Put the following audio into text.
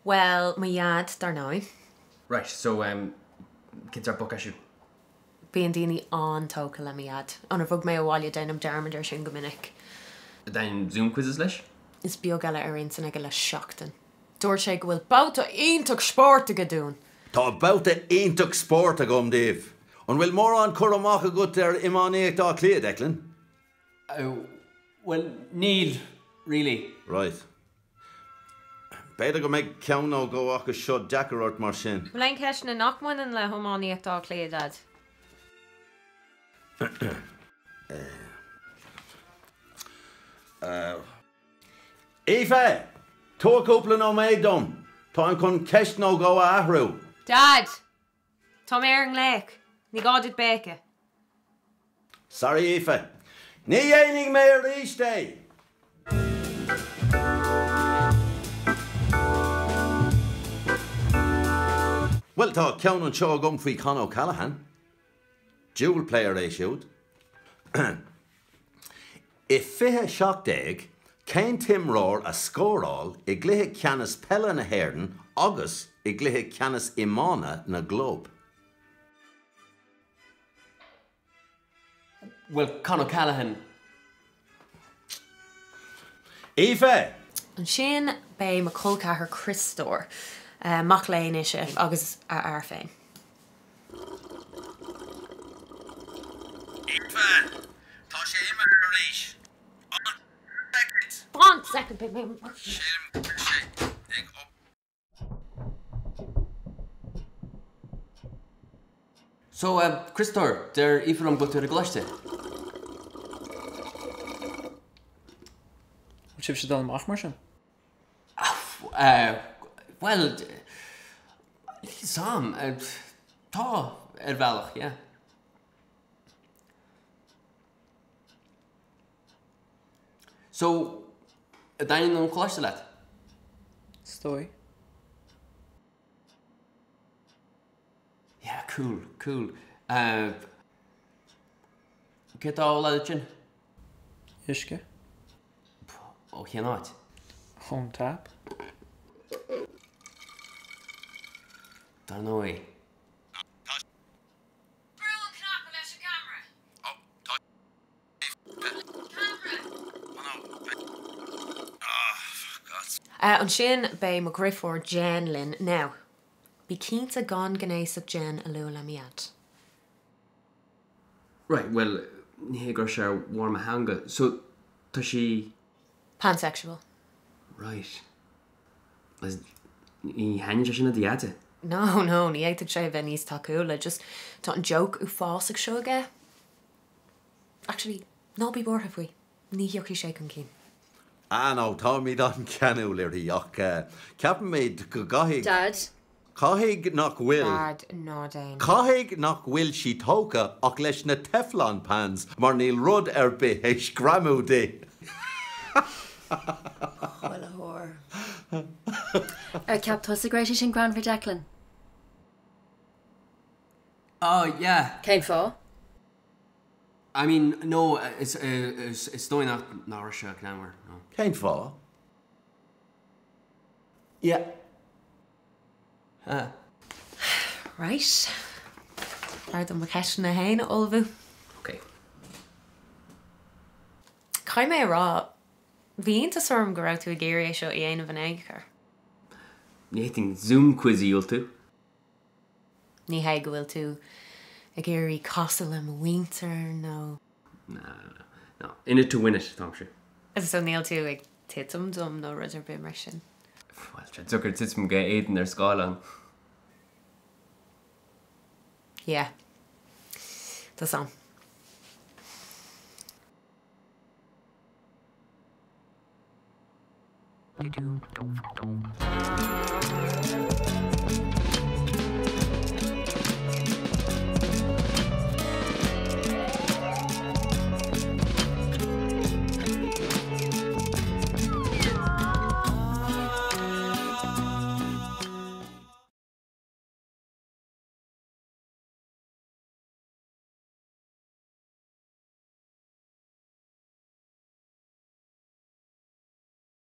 Bhuel, mo dhaid, dar ndóigh. Right, so um, cén sórt boc é siúd? Bíonn daoine an-tógtha le mo dhaid. Ónar bhog mé abhaile déanaim dearmad air sin go minic. An dtaitníonn Zoom quizzes leis? Is beag eile ar intinn aige le seachtain. Dúirt sé go bhfuil babhta iontach spóirt aige dúinn! Tá babhta iontach spóirt agam daoibh! An bhfuil mórán cur amach agat ar iománaíocht Átha Cliath, Declan? Bhuel, níl, really. Right. B'fhéidir go mbeidh ceann nó dhó acu seo deacair ort mar sin. Bhfuil aon cheisteanna nach mbaineann le hiománaíocht Átha Cliath, Daid? Aoife! Tabhair cúpla nóiméad dom. Táim chun ceist nó dhó a athrú. Daid! Tá mé ar an nglaoch. Ní gá duit béiceadh. Sorry Aoife. Ní dhéanfaidh mé arís é! Bhuel, tá ceann anseo agam faoi Con O'Callaghan. Dual player é siúd. I 2017, cén t-imreoir a scóráil i gcluiche ceannais peile na hÉireann agus i gcluiche ceannais iomána na gclub? Bhuel, Con O'Callaghan. Aoife! Ansin beidh mo chol ceathar Criostóir, mac léinn ise, agus a fhear féin. Aoife! Tá sé imithe arís. An soicind! Fan soicind, beidh mé. Sílim go bhfuil sé ag obair. So, Criostóir, deir Aoife liom go bhfuil tú ar an gcoláiste. Bhfuil sibhse ag dul amach mar sin? Bhuel, Sam, tá, ar bhealach, yeah. So, an dtaitníonn an coláiste leat? Is dóigh. Yeah, cool, cool. Céard atá á ól agat ansin? Uisce. Ó cén áit? Ón tap. Dar ndóigh. Brú an cnaipe leis an gceamara. Ansin beidh mo dheirfiúr Jen linn. Now, bí cinnte gan gnéasacht Jen a lua le mo dhaid. Right, bhuel, ní hé go raibh sé ar bharr mo theanga. So, tá sí. Pansexual. Right. Is ní thaitníonn sé sin le do dhaid? No, no, ní fhéadfadh sé a bheith níos tacúla, just tá an joke uafásach seo aige. Actually, ná bí buartha faoi, ní thiocfaidh sé chun cinn. Ah no, táimid an-cheanúil uirthi ach ceapaimid go gcaithfidh. Dad. Caithfidh nach bhfuil. Dad, ná déan. Caithfidh nach bhfuil sí tógtha ach leis na Teflon pans mar níl rud ar bith théis greamú di. Chuile huair. Ar cheap tusa go raibh sé sin greannmhar Declan? Oh yeah. Cén fáth? I mean, no, is is dóigh nach nach raibh sé greannmhar, no. Cén fáth? Yeah. Ha. Right. B'fhearr dom mo cheisteanna féin a ullmhú. Ok. Caithfidh mé a rá, bhí iontas orm go raibh tú ag iarraidh é seo a dhéanamh in aon chor. Ní fhéadfainn Zoom quiz a dhiúltú. Ní hé go bhfuil tú ag iarraidh casadh le mo mhuintir nó. No, no, no. In it to win it, atáimse. So níl tú ag titim dom nó rud ar bith mar sin? Bhuel, tá sé deacair titim go Aidan ar scáileán. Yeah. Tá 's a'm.